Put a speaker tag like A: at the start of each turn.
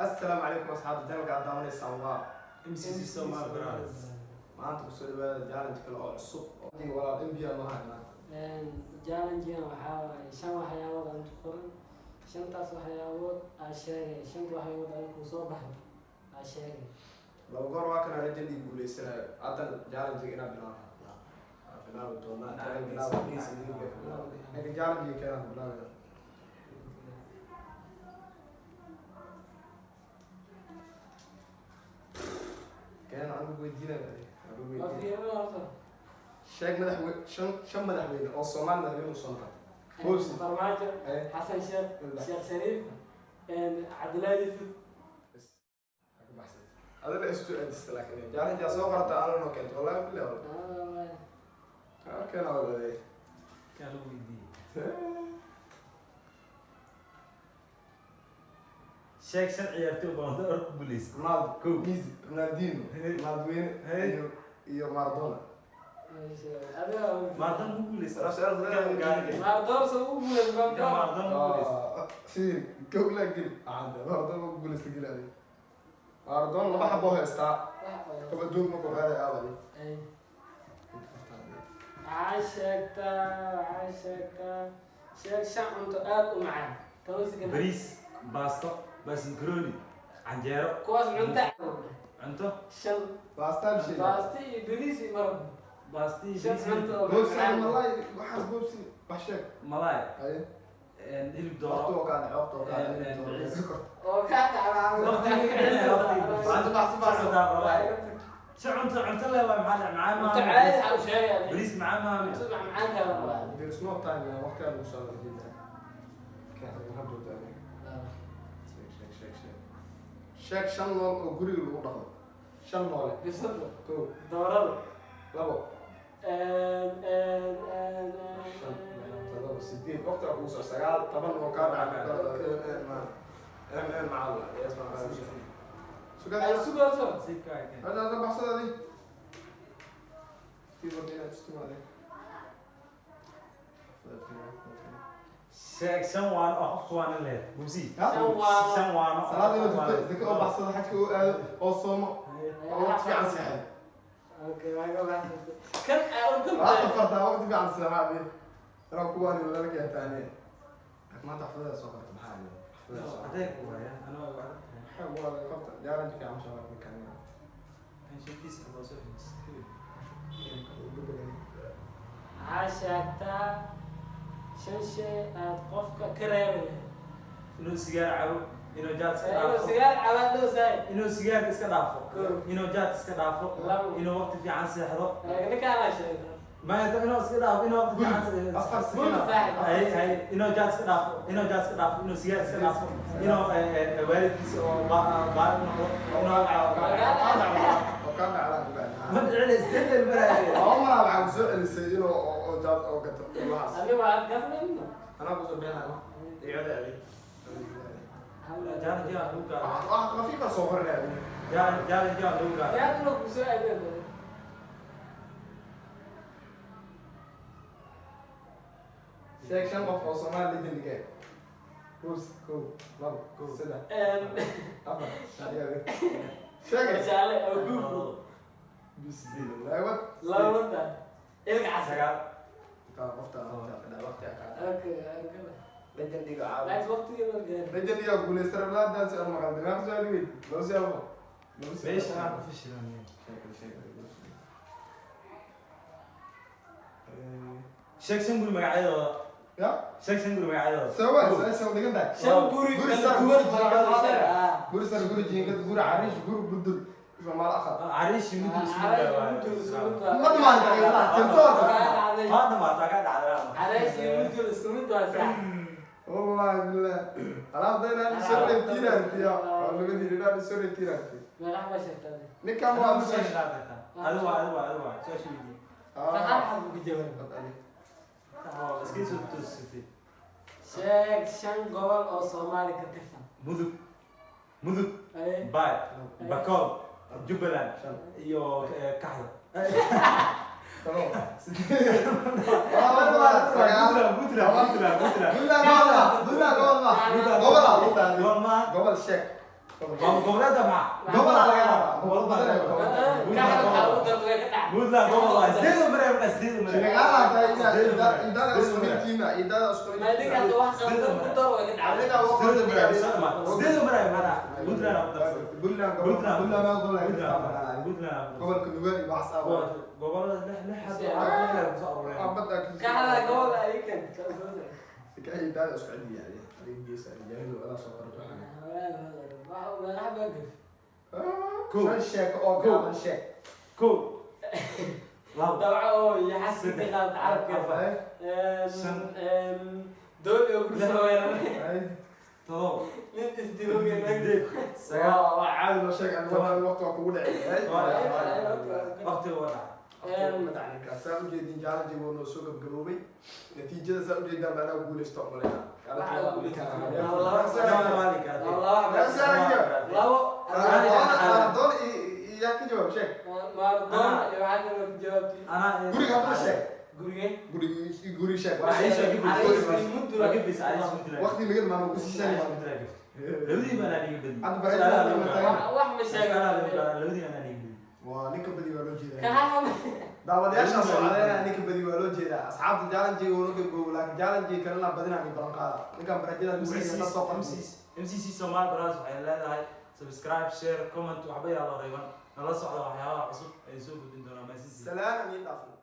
A: Assalaamu calaykum asxaabta channelka aad daawanaysaan waa
B: MCC Somali Brothers.
A: Maanta kusoo dhawaada challenge kale oo cusub oo walaal MB aan noo haynaa.
C: Challengegan waxaa waaye shan waxyaabood aan ku qoran, shantaas waxyaabood aa sheegay, shanta waxyaabood ay kuu soo baxay aa sheegay.
A: Laba goor waa kana legend ii guuleysanayo. Haddana challenge inaan bilaabo. Aan bilaabi doonaa. Challenge bilaabo. Ninka challenge keenaan bilaabaya. Keen anigu weydiinaya. Anigu
C: waa
A: weydiinaya.
C: fiirina horta.
A: Sheeg madaxweyne shan madaxweyne oo Soomaali madaxweyne u soo noqotay. Boosi.
C: Farmaajo, Xasan Sheekh, Sheekh Shariif, Cabdullaahi Yusuf.
A: Adala isku aadista laakiin challenge soo qorata aan noo keento wallahi billahi wallahi. Halkan oo waday.
B: Kaa lagu weydiiyey. Sheeg shan ciyaartoy oo Ballon d'Or ku guuleystay.
A: Ronaldo,
B: Kow.
A: Messi, Ronaldinho, Ronaldinho iyo Maradona.
C: Adiga
B: Maradona ku guuleystay.
A: Su'aal su'aal.
B: Gaariga.
C: Maradona soo ugu guuleystay Ballon d'Or.
B: Maradona ku guuleystay.
A: Fiir, kow laa geli. Maradona ku guuleystay geli adiga. Maradona laba xabo haystaa. Kaba duug ma ku qaaday aabadi.
C: Waxaa sheegtaa sheeg shan cunto aad u macaan, 10 second.
B: Bariis, baasto, macaroni, canjeero.
C: Kuwaas cunto.
B: Cunto?
C: Shan.
A: Baastaan shay.
C: Baasti iyo bariis iyo maraq.
B: Baasti,
C: shan
B: bariis,
C: cunto oo
A: Boobsi
C: macaan.
A: wallahi waxaas boobsi wax sheeg.
B: Malaay,
A: Haye.
B: hilib
A: Waqti
B: dooro.
A: oo kaana, waqti oo kaana.
B: Bariis.
C: Oo kaa dhacdaa.
B: Waqtiga ka dhacay, waqtiga.
A: Baasto, baasto, baasto.
B: Si cunto cunto leh waa maxaa macaan
C: Cunto
B: maaha.
C: caadi waxaa u sheegaya.
B: Bariis macaan maaha.
C: Cunto macmacaanka la rabaa.
A: There is no time, man. Waqti aan ugu soo jeedaa. Kaan hadda doonay. Sheeg, sheeg, sheeg, sheeg. Sheeg shan nool oo guriga lagu dhaqdo. Shan noole.
C: Bisada.
A: Kow,
C: doorada.
A: Labo,
C: Een, een, een,
A: shan,
C: een.
A: lix, todoba, sideed. Waqti aan kugu soo sagaal, toban oo kaa dhacay. M M macalla. Yes, ma qaadayso. Sugaa.
C: Ay, sugayso.
B: Nasiibkaaga keen.
A: Hada hada baxsada adi. Tii warta inaad istimaade.
B: Sheeg shan waano oo qofka waana lehed. Bubsi.
A: Ha?
C: Shan waano.
B: Shan waano.
A: Salaada inuu tukto, zaka oo baxsada, xajka oo aado, oo soomo, oo waqti fiican seexdo.
C: Okay, waa ka baxsatay. Kan aa u
A: Waxaad
C: dambeeya.
A: afartaa waqti fiican seexaa abi. Anaa kuwaan lala keentaane. Maanta xafladada soo qorta maxaa ahayd? Xafladada soo qorta.
B: Adeeg waaya. Anoo waa adag.
A: Maxaa ugu adag qabta? Challenge fiican soo qorta ninkan.
B: Kan sheegtiisa waa soo xigis.
C: Waxaa sheegtaa shan shay aad qofka ka reebi lahayd.
B: Inuu sigaar cabo, inuu jaad iska
C: Inuu
B: dhaafo.
C: sigaar cabaa dhow saay.
B: Inuu sigaarka iska dhaafo.
C: Kow.
B: Inuu jaad iska dhaafo.
C: Labo.
B: Inuu waqti fiican seexdo.
C: Ninkaanaa sheegay.
B: Ma inuu iska dhaafo, inuu waqti fiican seexdo.
A: Afar
C: Guri
A: second.
C: saaxib.
B: Hay hay, inuu jaad iska dhaafo, inuu jaad iska dhaafo, inuu sigaar iska dhaafo, inuu waalidkiisa oo baari noqdo, inuu
A: Oo kaa dhacdaa ku bacdi.
B: Ma dhicin isdel maraayo.
A: Laba maraa waxaa ku soo celisay inuu oo jaad oo gato waxaas.
C: Adiga waad gasnayno.
A: Anaa kusoo beenayo. Iyada adi.
B: Jaan jaan lagu gaaro.
A: Wax khafiifa soo qoranaya adi.
B: Jaan jaan jaan lagu gaaro.
C: Yaad inuu ku soo aadeen.
A: Sheeg shan qof oo Soomaali legend ka ah. Kow, kow, labo, saddex, afar, shan, iyo adi. Sheegay.
C: Jaale oo guub.
A: Bismillah. What?
C: Laba ilka cas.
B: Sagaal.
A: Taa qofta waqti kaa.
C: Okay.
A: Legendiga caawa.
C: Laakiin waqtigii ma gaarin.
A: Legendiga guuleystay rablaadaas aan maqal. Meeqa su'aal weyd? Laba su'aal ma? Laba su'aal.
B: Meesha aan ku fashilanay.
A: Sheeg, sheeg.
B: Sheeg shan guri magacyadooda.
A: Ya?
B: Sheeg shan guri magacyadooda.
A: Sawa, su'aasha u dhigan tahay.
C: Shan guri
A: Guri
C: kala
A: sar,
C: duwan
A: guri
C: magacooda
A: jiingad.
C: sheeg. Ah.
A: Guri sar, guri jiingad, guri cariish, guri budul. Soomaali akhar.
B: Cariish muddo isku
C: Cariish
B: dhawaay.
C: muddo isku mid waa.
A: Ma dhamaatay, tirtoorta.
B: Waa dhamaatay, ka dhacday.
C: Cariish iyo muddo isku mid waa sax.
A: Wallahi billah. Alaabta inaan soo reebtiinaantiya. Waa laga diri inaan soo reebtiinaantiya.
C: Meelaha ma sheegtaa.
A: Ninkan waa
B: Adigu waa adigu waa adigu waa su'aasha weydii.
C: Tan hal xab ku jawaab.
B: Iska soo toosatay.
C: Sheeg shan gobol oo Soomaali ka tirsan.
B: Mudug. Mudug.
C: Ay.
B: Baay. Bakool. Jubbaland.
A: Shan.
B: Iyo Kaxda.
A: Todoba. Sideed. Sagaal.
B: Puntland, Puntland, Puntland, Puntland.
A: Puntland gobol ma? Puntland gobol ma? Gobol aa lagu dhahday.
B: Gobol ma?
A: Gobol sheeg.
B: Maamul goboleedka maxaa?
A: Gobol aa laga rabaa, gobol badan ay gobol.
C: Kaxda waxaa ugu darto way ka dhacday.
B: Puntland gobol waa sideed u maray markaa, sideed u maray.
A: Sheegaala hataa inaa isku midkiina idada isku
C: Ma idinka hadda wax qaldan ku daro, way ka dhacday.
A: Adiga waa
B: Sideed u maray, sideed u maray markaa. Puntland aa ku darsaday.
A: Puntland gobol.
B: Puntland.
A: Puntland maa gobol ay ka
B: Puntland.
A: taabaan.
B: Puntland aa ku darsaday.
A: Gobolka Nugaal iyo waxaas aa.
B: Gobolada lix, lix hadda lix lix kusoo aruureen.
A: Badda.
C: Kaxda gobol adikan.
A: Ka idada isku celiya adiga geesa jaahil wada soo qorto.
C: Wax baa gaf.
B: Kow.
A: Shan sheeko oo gaaban sheeg.
B: Kow, labo,
C: Dabco oo iyo xaski ka qaad carabka.
B: afar, shan,
C: Doon iyo guri soo weeraray.
A: Ay.
B: todoba,
C: Nin isdilowga.
B: sideed, sagaal.
A: Waa caadi loo sheeg, aniga waqti waa kugu dhacay.
B: Waqtiga waa dhacay.
A: Saa ujeedin, challenge wuu noo soo gabgaboobay. Natiijada saa ujeedaan baa anaa guuleysto umaleyna.
C: Labo.
A: Maradona yaa ka jawaab sheeg.
C: Maradona iyo waxaa kaloo ku jawaabtay.
B: Anaa.
A: Guriga hadda sheeg.
C: Gurige.
A: Gurigi guri sheeg.
B: Cariisha gifis.
A: Waqti laga maamo ku sii sheeg.
B: Labadii baan aniga badiyay.
A: Hadda bareed.
C: Wax ma sheego.
B: Labadii baan aniga badiyay.
A: Waa ninka badi waa loo jeedaa.
C: Kaxda.
A: Daawadayaashaas oo cadeynaya ninka badi waa loo jeedaa. Asxaabta challenge wuu noo gabgaboobo, laakiin challenge kalena badinaa ballan qaada. Ninkan bareejada lagu siiyay soo qortay.
B: MCC Somali Brothers waxay leedahay subscribe, share, comment, waxba yaa loo reeban. Nala socda waxyaabaha cusub ay soo gudbin doonaan.
A: Salaan aan idin dhaafno.